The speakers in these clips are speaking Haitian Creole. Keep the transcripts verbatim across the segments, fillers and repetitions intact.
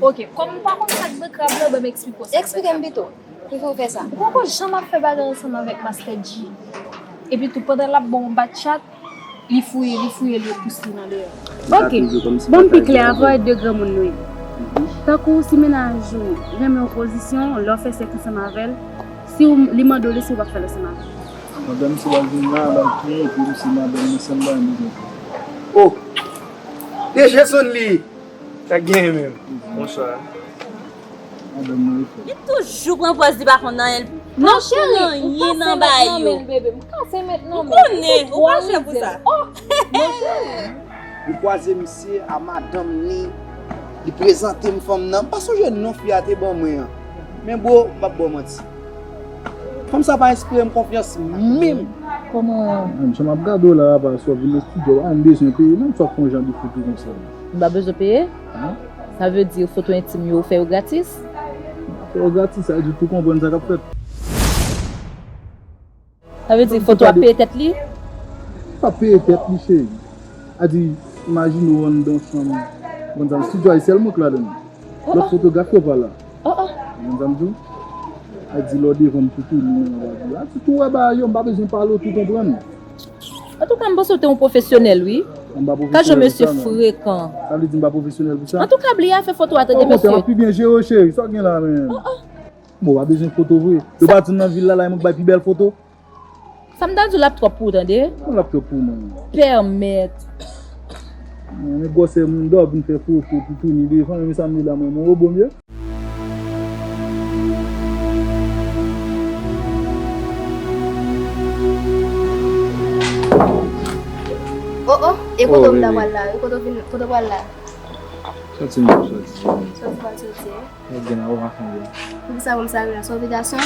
Ok, kòm m pa konn sa k nan krab la, ban m eksplike w sa k nan krab. Eksplike m pito. Poukisa w fè sa? Ou poko janm ap fè bagay ansanm avèk Master G. Epi tou, pandan l ap ba w yon bat chat, li fouye, li fouye, li pous li nan dèyè. Ok, ban m pi klè, avè de granmoun nou ye. Tankou si mennaj ou renmen yon pozisyon, lè w fè sèks ansanm avè l, si w, li mande w li, si w p ap fè l ansanm avè l. Madanm se bagay la, bagay ki epi m se madanm mwen, sèl bagay m bezwen fè. Oh! Deje sonn li! Sa k genyen menm? Bonswa. Madanm mwen e fè. Li toujou pran pòz li pa konn anyen. Non, cheri, m kase mèt nan men l, bebe. M kase mèt nan men l. Ou konnen, ou pa chè pou sa. Oh, non, cheri. Li kwaze misye a madanm li, li prezante m fanm nan. M pa sonje non fi a te ban mwen an. Men bro, m p ap ba w manti. Fanm sa pa enspire m konfyans menm. Kòman? Menm jan m ap gade w la, apa sa w vin nan estidyo a, m bezwen peye, menm sa w ap fè yon jan de foto konsa. M pa bezwen peye? Hein? Sa vle di foto entim yo, ou fè yo gratis? Fè yo gratis, sa vle di tou konprann sa k ap fèt. Sa vle di foto a peye tèt li? Pa peye tèt li, cheri. A di, imajine w anndan yon chanm, konn sa, estidyo a, e sèl mwen k ladan l. Lòt fotograf yo pa la. Oh, oh. Konn sa m di w? A di lè w devan m toutouni nan bagay la. A di tou wè bagay yo, m pa bezwen pale w tou konprann. Antouka, m panse w te yon pwofesyonèl, wi. M pa pwofesyonèl pou sa, non. Ka jan mesye frekan. Sa vle di m pa pwofesyonèl pou sa? Antouka, bliye afè foto a, tande mesye. Okontrè, m ap pi byen jere w, cheri. Sa w gen la, menm? Oh, oh. Bon, w pa bezwen foto vre. Yo pa di w nan vil la, la, e mwen k bay pi bèl foto? Sa m ta di w, l ap twòp pou w, tande. Bon, l ap twòp pou mwen. Pèmèt. Mwen, men gwosè moun dò vin fè foto, toutouni devan, men sa m di la, mwen, mwen, o bon, byen. Oh, oh, e kote w ta pral la? E kote w vin, kote w pral la? Sòti m ap sòti. Sòti m ap sòti. Nèg gen la, ou pa sanble. Poukisa pou m salye w? Se obligasyon?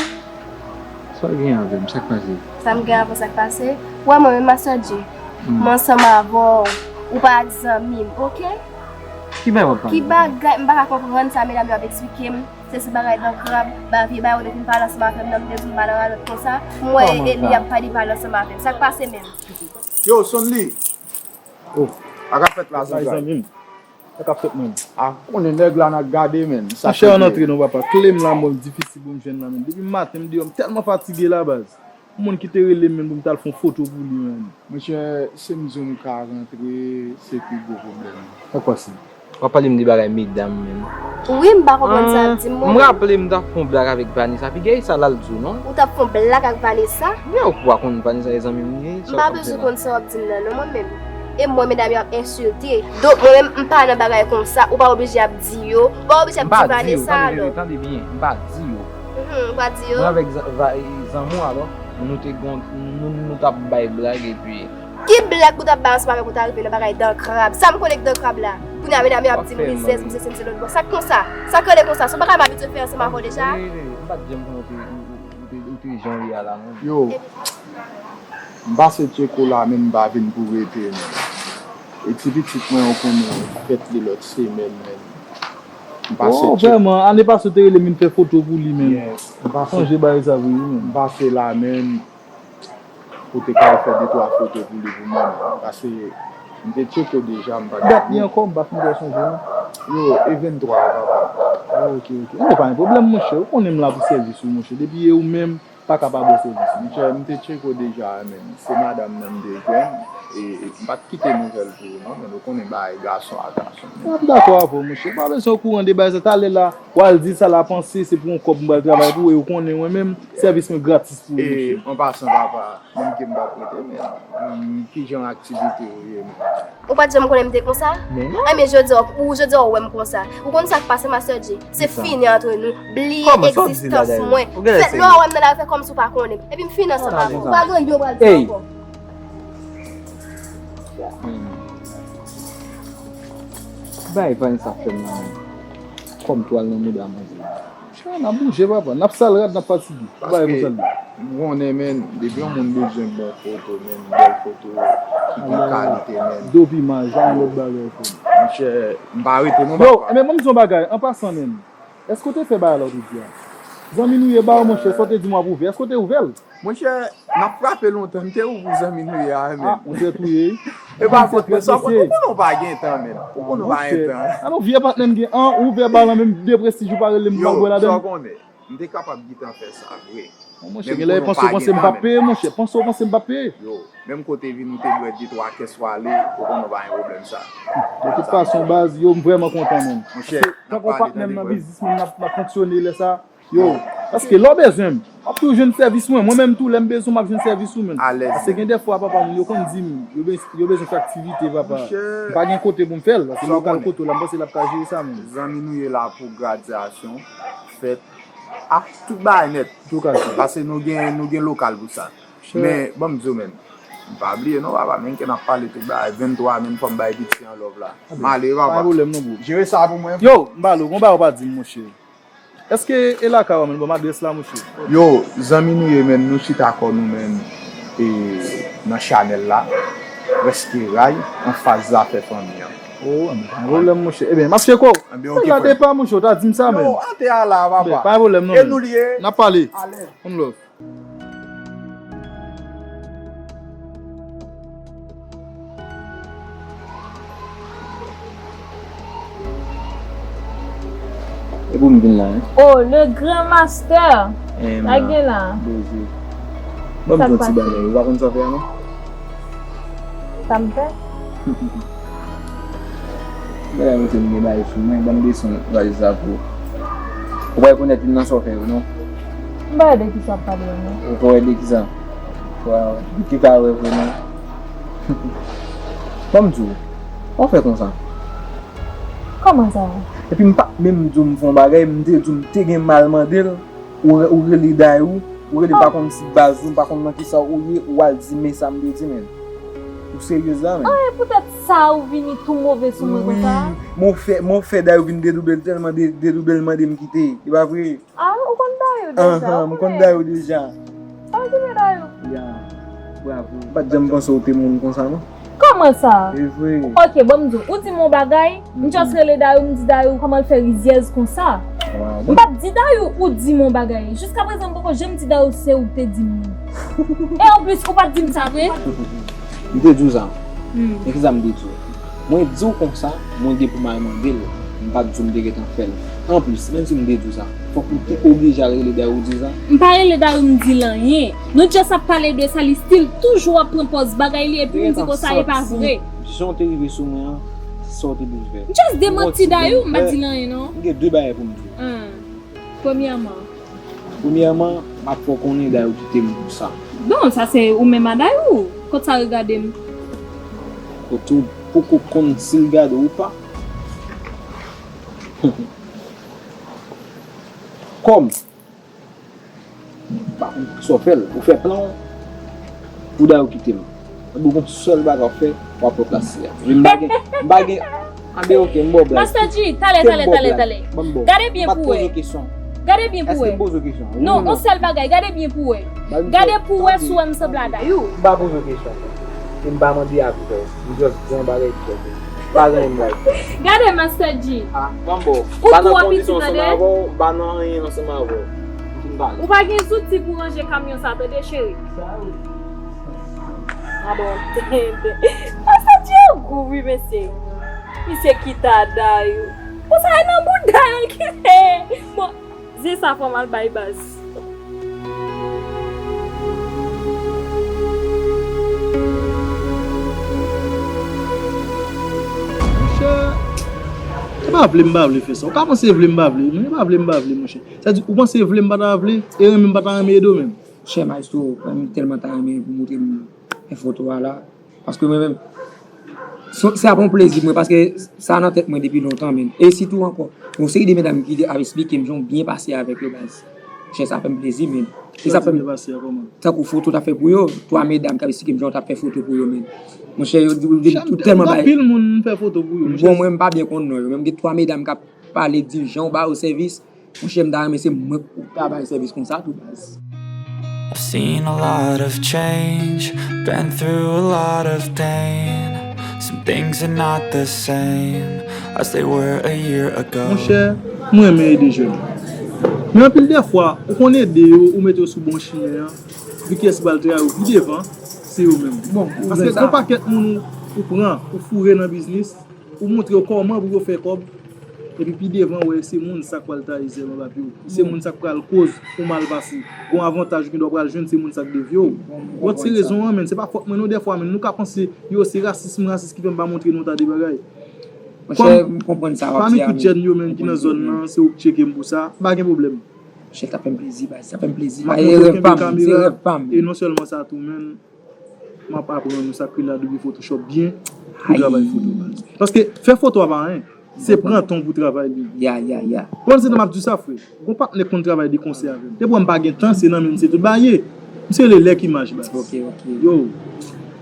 Sa w gen avè m? Sa k pase? Sa m gen avè w, sa k pase? Ou wè mwen menm Master G. Hmm. M ansanm avè w. Ou pa ak zanmi m, oke? Ki bagay w ap pale? Ki bagay? M pa ka konprann sa medam yo ap eksplike m. Se sou bagay dan krab, ba vye bagay ou te fin pale ansanm avè m nan, m te di w m pa nan radòt konsa. M wè e li ap pale, pale ansanm avè m. Sa k pase menm? Yo, Sonly! Oh. Sa k ap fèt la, zanmi m? Sa k ap fèt menm? A, konnen nèg la n ap gade, menm. Monchè, ann antre non, papa. Kle m la, mwen, difisil pou m jwenn la, menm. Depi maten, m deyò, m tèlman fatige la, baz. Yon moun ki te rele m, menm, pou m t al fè yon foto pou li, menm. Monchè, si m di w m ka rantre, se pi gwo pwoblèm. Sa k pase? W ap pale m de bagay medam, menm. Wi, m pa konprann sa l di m, mwen menm. M raple m t ap fè yon blag avèk Vanessa. Piga e sa l al di w, non? Ou t ap fè yon blag ak Vanessa? Wi, ou pa konn Vanessa e zanmi m ye. M pa bezwen konn sa w ap di m nan, non, mwen menm. E mwen, medam yo ap ensilte. Donk, mwen menm, m pa nan bagay konsa. Ou pa oblije ap di yo. Ou pa oblije ap di Vanessa, alò. Tande byen, m pa di yo. Mhm, ou pa di yo. Mwen avèk zan-, va-, zanmi w, alò, nou te gon, nou, nou t ap bay blag, epi Ki blag pou w t ap bay ansanm avèk ou ta rive nan bagay dan krab? Sa m konnen k dan krab la? Kounye a medam yo ap di m rizèz, m sesi, m se lòt bò. Sa k konsa? Sa k rele konsa? Se yon bagay m abitye fè ansanm avè w deja? M pa t janm konnen ou te, ou te, ou te jan w ye a la, non. Yo, m pase tcheko la, men m pa vin pou rete, non. E ti pitit mwen, ou konnen, fèt li lòt semèn, men. M pase tcheko. Oh, vrèman, ane pase ou te rele m vin fè foto pou li, men. Yes, m pase. Sonje bagay sa vre, wi, men. M pase la, men. Pou te ka al fè de twa foto pou li pou mwen, paske m te tcheke w deja, m pa t... Dat li ankò, m pa fin byen sonje non. Yo, e venntwa a, papa. Ok, ok. Yo, pa gen pwoblèm, monchè. Ou konnen m la pou sèvis ou, monchè. Depi e ou menm, pa ka pa ba w sèvis ou. Monchè, m te tcheke w deja, men se madanm nan m te jwenn, e, e m pa t kite nouvèl pou ou non, men ou konnen bagay gason a gason. M ap dakò avè w, monchè. Ou pa bezwen okouran de bagay sa. Talè la, w al di sa l a panse, se pou yon kòb m pral travay pou ou, e ou konnen mwen menm, sèvis mwen gratis pou ou, monchè. E, an pasan, papa, menm ke m pa prete, men, mm, kijan aktivite ou ye, menm? Ou pa t janm konnen m te konsa? Men non. Enben, jodi a, ou, jodi a, ou wè m konsa. Ou konn sa k pase, Master J? Se fini antre nou. Bliye egzistans mwen. Fèt lè w wè m nan lari, fè kòmsi w pa konnen m. Epi m fini ansanm avè w. Ou pa gen anyen w pral di ankò. Hmm. Bay Vanessa fè m nan men. Kòm twal nan mouda manzè. Chan, n ap bouje, papa. N ap sal rad, n ap fatige. Bay pou sal. Paske m konnen, men, depi yon moun bezwen bon foto, men, bèl foto, ki gen kalite, men. Dopimaj, pa yon lòt bagay, frè m. Monchè, m pa rete, non, papa. Yo, men, ban m di yon bagay, an pasan, men. Èske w te fè bagay la w te di a? Zanmi nou ye ba w, monchè, sa w te di m w ap ouvè, èske w te ouvè l? Monchè, n ap frape lontan, m te ouvri zanmi nou ye a, men. Ah, ou te touye. E pa fòt mwen, sa, ou konnen w pa gen tan, men. Ou konnen w pa gen tan. Alò, vye patnè m gen an, ou ouvè ba l an, menm de prestij ou pa rele m, m pa bwè ladan. Yo, sa w konnen. M te kapab gentan fè sa vre. Bon, monchè, gen lè panse w panse m p ap peye, monchè. Panse w panse m p ap peye. Yo, menm kote vin ou te bwè de twa kès w ale, ou konnen w pa gen pwoblèm sa. De tout fason, baz, yo, m vrèman kontan, menm. Monchè, tankou patnè m nan biznis, menm n ap, n ap fonksyone lè sa. Yo, paske lè w bezwen m, w ap toujou jwenn sèvis mwen. Mwen menm tou, lè m bezwen w, m ap jwenn sèvis ou, menm. Paske gen de fwa, papa, moun yo konn di m, yo bez-, yo bezwen fè aktivite, papa. M pa gen kote pou m fè l, paske lè w pral kote w la, m panse l ap ka jere sa, menm. Zanmi nou ye la pou gradyasyon, fèt, ah, tout bagay nèt. Tou ka fè. Paske nou gen, nou gen lokal pou sa. Men, ban m di w, men, m pa bliye non, papa, men ke n ap pale tout bagay, venntwa, men fò m bay piti an love la. M ale, papa. Pa gen pwoblèm non, bro. Jere sa pou mwen. Yo, m pale w, gon bagay ou pa di m, monchè. Èske e lakay ou, menm? Ban m adrès la, monchè. Yo, zanmi nou ye, men, nou chita kò nou, men, e, nan chanèl la, Prèske Ray, anfas Zafè Fanmi an. Oh, anben, pa gen pwoblèm, monchè. Ebyen, m ap tcheke w. Anben, ok, frè. Gade pa, monchè, ou ta di m sa, men. Yo, antre a la, papa. Ebyen, pa gen pwoblèm, non, men. E nou li ye. N ap pale. One love. E pou m vin la, hein? Oh, le grand master. Sa gen la? Bozo. Ban m di yon ti bagay. Ou pa konn sa w fè a, non? Sa m fè? Bagay mwen te m gen bagay sou mwen, ban m desann valiz la pou ou. Ou pa rekonèt youn nan sa w fè yo, non? M pa wè de kisa w ap pale yo, non. Ou pa wè de kisa? Waw, de ki ka wè vre, non? Ban m di w, pa w fè konsa. Kòman sa? Epi m pa t menm di w m fè yon bagay, m te di w m te gen mal mande l. Ou, ou rele Dayou, ou rele m pa konn si baz ou, m pa konn nan kisa ou ye, ou al di men sa m te di, men. Ou seryez la, men? Ah, e poutèt sa ou vini tou move sou mwen konsa? Wi, men w fè, men w fè Dayou vin dedoube l tèlman de, dedoube l mande m kite. E pa vre? Ah, ou konn Dayou deja? Ahan, m konn Dayou deja. Sa w di men Dayou? Ya, bravo. M pa t janm panse w te moun konsa, non. Kòman sa? E vre. Ok, bon, m di w, ou di m yon bagay, m just rele Dayou, m di Dayou, kòman l fè rizyèz konsa? M p ap di Dayou, ou di m yon bagay. Jiskaprezan, m poko janm di Dayou se ou k te di m li. E anplis, ou pa t di m sa vre? M te di w sa. Men kisa m te di w? Mwen di w konsa, mwen gen pou m al mande l. M pa t di w m te gentan fè l. Anplis, menm si m te di w sa, fòk ou te oblije al rele Dayou di sa? M pa rele Dayou m di l anyen. Nou just ap pale de sa, li still toujou ap pran pòz bagay li, epi m di konsa e pa vre. Jan w te rive sou mwen an, se sa w te dwe fè. M just demanti Dayou, m pa di l anyen non. M gen de bagay pou m di w. Premyèman, Premyèman, m ap fè w konnen Dayou kite m pou sa. Non, sa se ou menm a Dayou. Kot sa regade m? Kote w poko konn si l gade w ou pa. Kòm m pa konn sa w fè l, ou fè plan w pou Dayou kite m. Epi gon sèl bagay w ap fè, w ap pran plas li a. Men m pa gen, m pa gen, anben ok, m ba w blag. Master G, talè, talè, talè, talè. Ban m ba w. Gade byen pou w wè. Gade byen pou w wè. Èske m poze w kesyon? Non, yon sèl bagay, gade byen pou w wè. Gade pou w wè si w wè m sanble a Dayou. M pa poze w kesyon. E m pa mande avi frè. M just di yon bagay ki fèt. Pa gen anyen m pral fè. Gade Master G. Ah, ban m ba w. Ou twò piti tande. M pa nan anyen ansanm avè w. M fin pale. Ou pa gen zouti pou ranje kamyon sa tande cheri. Ah bon, tande. Master G gou wi mesye. Misye kite a Dayou. Bon sa e nan bouda l kite. Bon. Zye sa fò m al bay baz. Monchè, e pa vle m pa vle fè sa. Ou ka panse e vle m pa vle, men e pa vle m pa vle, monchè. Sa di, ou panse e vle m pa ta vle, e renmen m pa ta renmen ede w menm. Monchè, maestro, mwen tèlman ta renmen pou montre m fè foto a la. Paske mwen menm, se, se ap yon plezi pou mwen, paske sa nan tèt mwen depi lontan menm. E sitou ankò, yon seri de medam ki te ap esplike m jan w byen pase avèk yo, baz. Monchè, sa fè m plezi menm. E sa fè m, tankou foto w t ap fè pou yo, twa medam k ap esplike m jan w t ap fè foto pou yo menm. Monchè, yo di, yo di m tout tèlman bay. Anpil moun m fè foto pou yo, monchè. Bon, mwen m pa byen konn non yo, men m gen twa medam k ap pale di jan w ba yo sèvis. Monchè, m ta renmen se mwen k ta bay sèvis konsa tou, baz. I've seen a lot of change, been through a lot of pain. Some things are not the same as they were a year ago. Monchè, m renmen ede jèn. Men anpil dè fwa, ou konn ede yo, ou mete yo sou bon chimen an, epi kiyès ki pral trayi yo pi devan, se yo menm. Bon, paske gen yon pakèt moun ou, ou pran, ou foure nan biznis, ou montre yo kòman pou yo fè kòb, epi pi devan, ou wè se moun sa k pral trayi zèb anba pye w. Se moun sa k pral koz yon mal pase. Gon avantaj ou gen dwa pral jwenn, se moun sa k devye w. Wòt se rezon an, men se pa fòt mwen non, dèfwa, men nou ka panse, yo, se rasis, m rasis ki fè m pa montre nou ta de bagay. Monchè, m konprann sa w ap di a, men pami tout jèn yo menm ki nan zòn nan, se ou k tcheke m pou sa, pa gen pwoblèm. Monchè, sa fè m plezi, baz, sa fè m plezi. E rèv pa m, se rèv pa m. E non sèlman sa tou, men, m ap aprann ou sa k rele Adobe Photoshop byen pou travay foto, baz. Paske fè foto a pa anyen, se pran tan pou travay li. Ya, ya, ya. Ou konn se nan m ap di sa, frè. Gon patnè k konn travay de konsè avè m. Depi wè m pa gen tan, se nan men m se tout bagay ye. Misye rele Lèk Imaj, baz. Ok, ok. Yo.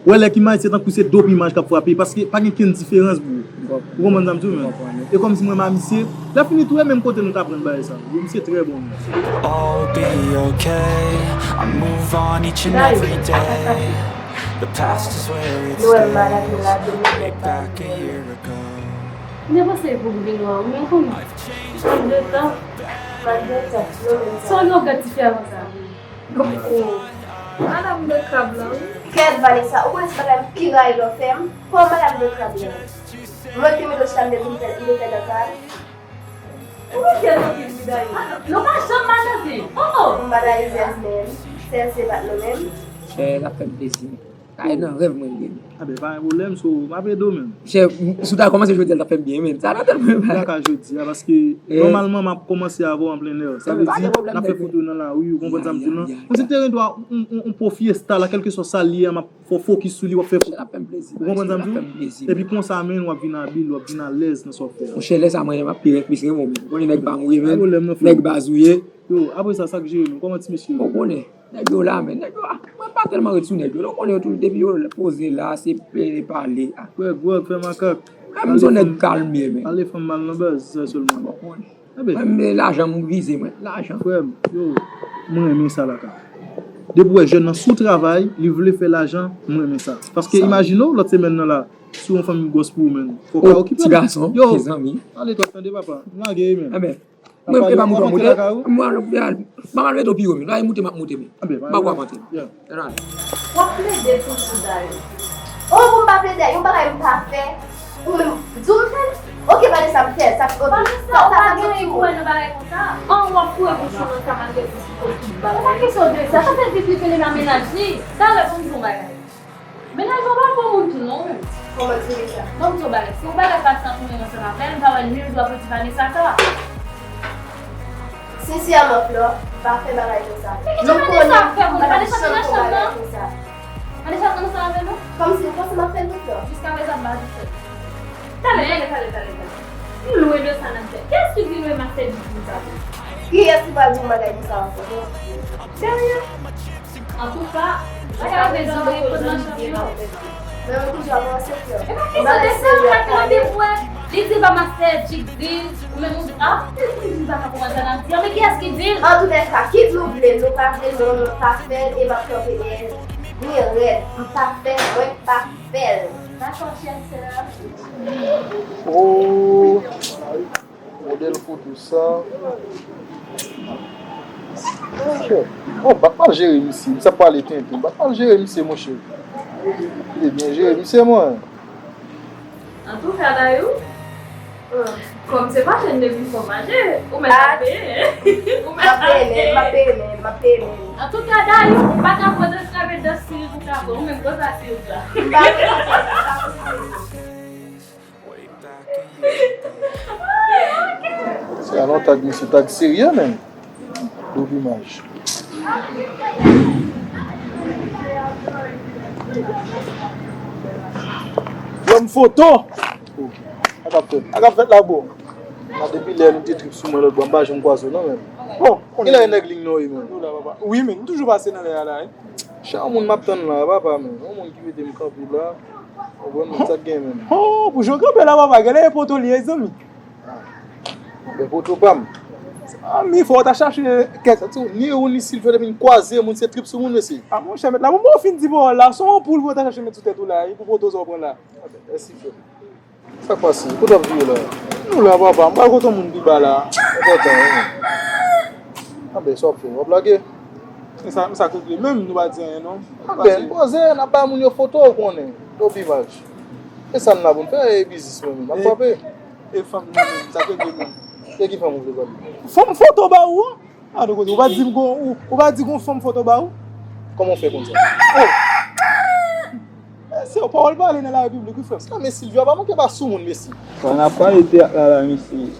Wè Lèk Imaj, se tankou se dòp imaj k ap frape, paske pa gen kenn diferans, bro. Ou konprann sa m di w, men? E kòmsi mwen m a misye, lè fini tou, e menm kote nou t aprann bagay sa. Yo, misye trè bon, men. All be okay. I move on each and every day. The past is where it stays. Way back a year ago. Mwen panse pou vin wè w, men konn. Malgre tan. Malgre tan. Sa w gen yon gad diferan sa. Madanm de krab la, wi. Kèt, Vanessa, ou konnen se bagay m pi rayi lè w fè m. Kòman madanm de krab la? Mwen ki mete w chita m te vin fè, m te fè nan kay. Ou mete l anpil, wi, dayè. Nou pa janm malade. Oh, oh. M pa nan rizèz menm. Sèl se bat nou menm. Chè, l ap fè m plezi. Ay, nan rèv mwen li ye. Anben, pa gen pwoblèm, so, m ap ede w menm. Chè, m, si w ta kòmanse jodi a, l t ap fè m byen, men. Sa nan tèt mwen. Blaka jodi a, paske nòmalman, m ap kòmanse avè w an plen è. Sa vle di, n ap fè foto nan lari, ou konprann sa m di w lan? Yon ti teren dwa, yon, yon, yon po fyesta la, kèlkeswa sa l ye a, m ap fè w fokis sou li, w ap fè foto. Ou konprann sa m di w? Epi konsa menm, w ap vin abil, w ap vin alèz nan sa w ap fè a. Monchè, lè sa mwen, m ap pi renmen, plis renmen w menm. Ou konnen nèg pa m ou ye, men. Nèg baz ou ye. Yo, apre sa, sa k jere nou? Kòman ti mesye yo? Ou konnen. Nèg yo la, men nèg yo, ah, mwen pa tèlman ret sou nèg yo. Non, konnen yo toujou, depi yo poze la, se pale, pale. Ah. Frè, gwòg fè makak. Mwen, m se yon nèg kalme, men. Ale fanm mal nan baz, se sa sèlman. Bon, konnen. Mwen, men lajan m vize, mwen, lajan. Frè m, yo, mwen renmen sa la ka. Depi w wè jèn nan sou travay, li vle fè lajan, mwen renmen sa. Paske imajine w, lòt semèn nan la, si yon fanm gwòs pou ou, men, fò w ka okipe l. Ti gason, mezanmi. Ale twòp, tande papa, m lage, men. Mwen, e pa moute w ap moute. Mwen, al, al, m ap al mete w pi wo, men. Nan, e moute, m ap moute, men. M pa kwè ap antre. W ap plede toujou, Dayou. Oh, pou m pa plede, yon bagay m pa fè. Ou menm, di w m fè l. Ok, Vanessa, m fè l. Sa, ok. Vanessa, ou pa gen pou wè nan bagay konsa. An, w ap foure bouch ou nan sa malgre tout bagay. Se pa kesyon de sa. Sa fè di li rele nan mennaj li. Talè pou m di w yon bagay. Mennaj ou pa bon moun tou non, wi. Kòman ti Vanessa? Ban m di w bagay. Si yon bagay pase ant ou menm ansanm avè l, m pa wè nil dwa pou di Vanessa sa. Sensyèman, Flò, m pa fè bagay konsa. Men ki jan Vanessa ap fè moun? Vanessa mennaj chanm nan? Vanessa ap ansanm avè nou? Kòmsi ou panse m ap fè l tout tan? Jiskaprezan m pa di fè. Talè, talè, talè, talè, talè. M lwen de sa nan tèt. Kiyès ki di lwen mastè di sa tou? Kiyès ki pral di yon bagay konsa ankò? Dèyè. Antouka, bagay la bezwen reponn nan chanm yo. Men mwen toujou ap ranse, frè. E pa kesyon de sa, ou pa t mande pou wè. Li di l pa mastè, Jig di l, ou menm ou di, ah, li di l pa ka kòmanse nan di, men kiyès ki di l? Antoulèka, kit nou vle l, nou pa vle l, non, nou pa fè l, e m ap kanpe dèyè l byen rèd. M pa fè, mwen pa fè l. Dakò, chè sè. Oh. Modèl foto sa. Monchè. Oh, bat mal jere misye. Misye ap pale tenten. Bat mal jere misye, monchè. Li byen jere misye, mwen. Antouka, Dayou, kòm se pa jèn depi fò mache, ou mèt ap peye. Ou mèt ap peye. M ap peye, men, m ap peye, men. Antouka, Dayou, ou pa ka pran dans la, men dans sirip ou ka pran. Ou menm, pran sa sirip la. M pa pran sa sirip la. Se alon tag misye, tag serye menm. Dòp imaj. Ban m foto. Oh, sa k ap fèt? Sa k ap fèt la, bro? Nan depi lè nou te trip sou mwen lòt bò, m pa janm kwaze w non, menm. Bon, kilè nèg liy nan w ye, menm? Wi, men, m toujou pase nan lè a la, wi. Chak moun m ap tann la, papa, men. Yon moun ki mete m kanpe la. Ou konn sa k gen, men. Oh, pou jan w kanpe la, papa, genlè e poto li ye, zanmi. Ah. Men poto pa m. Ah, mi fò w ta chache kèk. Sa di w, ni ou ni silfè depi n kwaze, moun se trip sou moun, mesye. Ah, monchè, mèt la, bon, bon, w fin di pawòl la, se yon poul pou w ta chache met sou tèt ou la, e pou poto sa w pran la. Mèsi, frè. Sa k pase? Kote w ap vire la? Nou la, papa. M pral kote yon moun pi ba la. Enpòtan, wi. Anben, sa w ap fè? W ap lage? E sa, sa k regle menm, nou pa di anyen non. Anben, poze, n ap bay moun yo foto, ou konnen. Dobi imaj. E sa n la pou n fè, e biznis mwen menm. M ap frape. E fanm nan menm, sa k regle menm? E ki fanm ou vle pale? Fanm foto ba ou an? A, de kote, ou pa di m gon, ou, ou pa di gon fanm foto ba ou? Kòman w fè konn sa? Oh! Mesye, pawòl pale nan la repiblik, wi, frè m. Sa, men Silvio a pa manke pa sou moun, mesye. Sa n ap pale teyat la, la, mesye.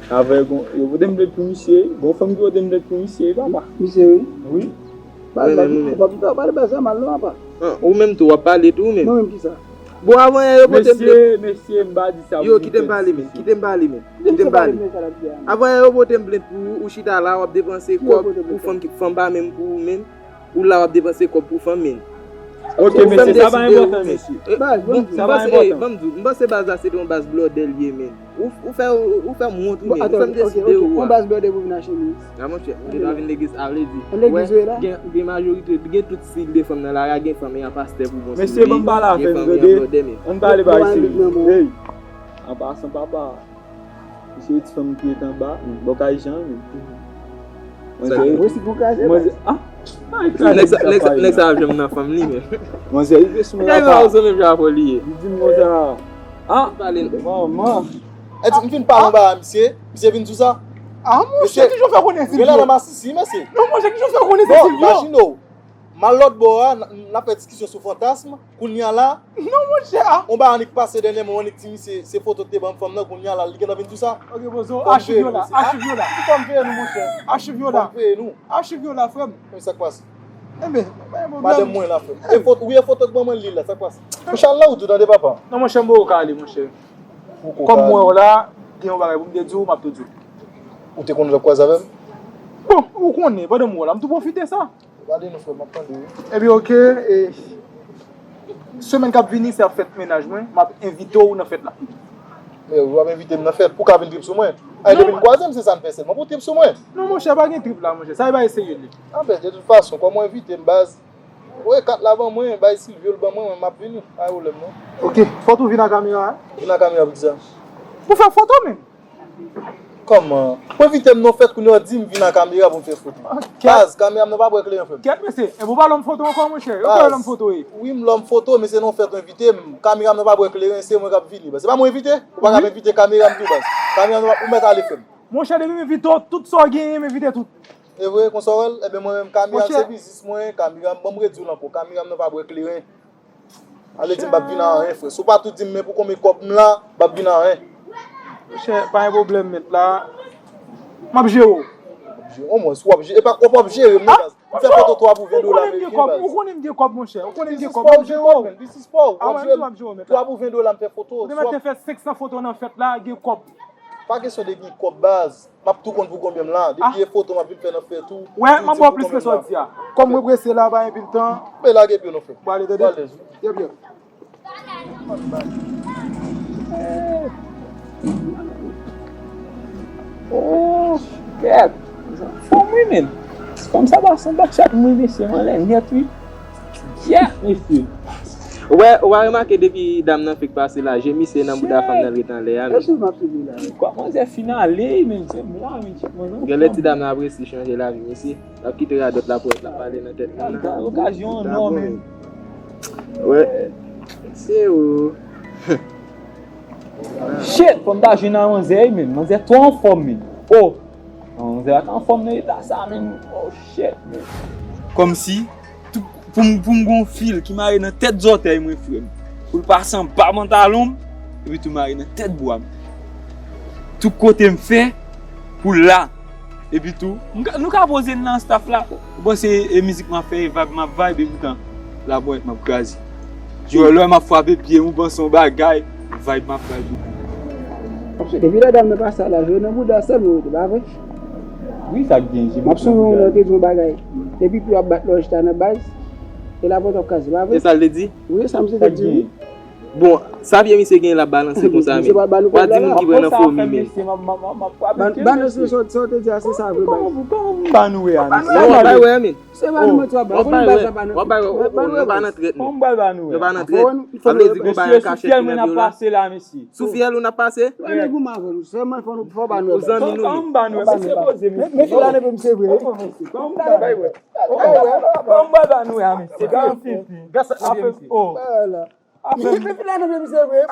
Avè gon, yo pote m plent pou misye, gon fanm ki pote m plent pou misye, wi, papa. Misye, wi. Wi. Pale, pale, pale, pale, pale, pale, pale, mal non, papa. Ah, ou menm tou, w ap pale tou, ou menm. Mwen menm ki sa? Bon, avan yè, yo pote m plent. Mesye, mesye, m pa di sa pou nou. Yo, kite m pale, men. Kite m pale, men. Kite m pale. Avan yè, yo pote m plent pou ou, ou chita la, w ap depanse kòb pou fanm ki, fanm pa menm pou ou menm. Ou la w ap depanse kòb pou fanm, men. Ok, mesye, sa pa enpòtan, mesye. Sa pa enpòtan. Ban m di w, m panse baz la se te yon baz blòdè l ye, men. Ou, ou fè, ou fè m wont, wi, men. Ou fè m deside ou a. Yon baz blòdè pou vin achte minis. A, monchè, ou te ta vin legliz, a vle di. Legliz ou ye la? Gen, gen majorite, gen tout stil de fanm nan lari a, gen fanm eyan pastè pou bon stil, gen fanm eyan blòdè, men. Ann pale bagay serye. Hey, an pasan, papa. Misye ti fanm ki ret anba, bò kay Jan, men. Mwen se, mwen se pou kraze, mwen se, ah, ay, kraze. Nèg sa, nèg sa, nèg sa ap janm nan fanm li, men. Mwen se rive sou mwen apa. Ou se menm jan avè li ye. Li di m konsa, ah, manman. E di, m fin pale anba a misye, misye vin sou sa. Ah, monchè, kijan w fè konnen Silvio? Gen la nan masisi, mesye. Non, monchè, kijan w fè konnen se Silvio? Bon, imajine w. M al lòt bò a, n, n ap fè diskisyon sou fantasm. Kounye a la, non, monchè, ah. On bagay annik pase dènyèman, annik di misye se foto k te ban m fanm nan, kounye a la, li gentan vin sou sa. Ok, bozo, achiv yo la, achiv yo la. Fò m veye nou, monchè. Achiv yo la. Fò m veye nou. Achiv yo la, frè m. Men sa k pase? Enben, pa gen pwoblèm. Madanm mwen la, frè m. E foto, wi, e foto k ban mwen li la, sa k pase? Monchè, al nan wout ou tande, papa. Non, monchè, m poko ka ale, monchè. Kòm mwen la, gen yon bagay pou m te di w, m ap tou di w. Ou te konn ap kwaze avè m? Bon, ou konnen, pandan m wè w la, m tou pwofite sa. Gade nou, frè m, m ap tande wi. Ebyen, oke, e, semèn k ap vini, se ap fèt mennaj mwen, m ap envite w nan fèt la. Men ou ap envite m nan fèt pou w ka vin trip sou mwen? Ay, depi n kwaze m, se sa n fè sèlman, pou w trip sou mwen? Non, monchè, pa gen trip la, monchè, sa e bagay serye l ye. Anben, de tout fason, kòm ou envite m, baz, ou e kat la ban mwen, bay Silvio l ban mwen, mwen m ap vini, pa gen pwoblèm non. Oke, fò tou vin ak kamera a. Vin ak kamera pou kisa? Pou fè foto, men. Kòman? Ou envite m nan fèt, kounye a w di m vin ak kamera pou m fè foto. Baz, kamera m nan pa bwè kleren, frè m. Kèt, mesye, e pou w pa lòm foto ankò, monchè? Yo kwè lòm foto ye. Wi, m lòm foto, men se nan fèt ou envite m. Kamera m nan pa bwè kleren, se mwen k ap vini. Baz, se pa mwen envite? Ou pa ka envite kamera m tou, baz. Kamera m nan pa, ou mèt ale, frè m. Monchè, depi m envite w, tout sa w genyen, m envite tout. E vre, konsa w wè l? Ebyen, mwen menm, kamera m se biznis mwen, kamera m, ban m redi w l ankò, kamera m nan pa bwè kleren. Ale di m p ap vin a anyen, frè. Si w pa tou di m men pou konbyen kòb m la, m p ap vin a anyen. Monchè, pa gen pwoblèm, mèt la. M ap jere w. M ap jere w, omwen, si w ap jere, e pa, w p ap jere m, non, baz. M fè foto twa pou ven dola ameriken, baz. Ou konnen m gen kòb, monchè. Ou konnen m gen kòb, m ap jere w. Biznis pa w, biznis pa w. W ap jere m. Twa pou ven dola, m fè foto. Ou te mèt te fè senk san foto nan fèt la, gen kòb. Pa kesyon de gen kòb, baz. M ap tou konn pou konbyen m la. Depi e foto m ap vin fè nan fèt ou. Wè, m ap ba w plis ke sa w di a. Kòm mwen prese la, pa gen pil tan. Men lage pye w non, frè m. Bon, ale, tande. Bon, alèz wi. Byen, byen. Oh, kèt. Fanm wi, men. Fanm sa pa sanble ak chat mwen, mesye, m anlè nèt wi. Yeah, mesye. Ou wè, ou pa remake depi dam nan fèk pase la, je misye nan bouda fanm nan ret anlè a, men. Èske m ap swiv la? Kwa manzè fin ale, men se m la, men tchèk mwen non. Genlè ti dam nan ap resi chanje lavi misye. L ap kite radòt la pou l ap pale nan tèt moun nan. Gad okazyon an non, men. Wè. Se ou. Shit, fò m ta jwenn a manzè, men. Manzè twò anfòm, men. Oh. Manzè pa ka anfòm nan eta sa, men. Oh, shit, men. Kòmsi, tout, pou m, pou m gon fil ki mare nan tèt zòtèy mwen, frè m. Pou l pase anba pantalon m, epi tou mare nan tèt bra m. Tout kote m fè, pou l la. Epi tou, m ka, nou ka poze n nan staff la. Ou panse e mizik m ap fè, e vibe m ap vibe, epi tan, labòyèt m ap kraze. Yo, lè m ap frape pye m, ou panse yon bagay, vibe m ap vibe. Depi lè dam nan pase la, jwe nan bouda sèl mwen rete, pa vre? Wi, sa k gen, m ap swiv yon lè, te di yon bagay. Depi pye w ap bat lè w chita nan baz, e labòyèt w ap kraze, pa vre? E sa l te di? Wi, sa misye te di, wi. Bon, sa vye misye gen l ap balanse konsa, men. W a di moun ki pran nan fomi, men. Ban nou se sa w te di a, se sa vre, bay. Kòman pou ban nou wè a, mesye? Non, w ap bay wè, men. Se ban nou mwen twa bay. W ap bay wè. W ap bay wè. Nou pa nan trèt, non. Kòman pou ban nou wè? Nou pa nan trèt. Nou pa nan trèt. Sa vle di gon bagay kache ki nan vyo la. Pase la, mesye. Sou fyèl ou n ap pase? Ban nou goumen avè nou. Sèlman fò nou fò ban nou. Ou zanmi nou, men. Kòman ban nou wè? Mesye, poze, mesye. Men fè la neve misye vre. Kòman ban nou wè a, mesye? Kòman ban nou wè a, mesye? Gras sa, mesye. Voilà. Men fè la neve misye vre.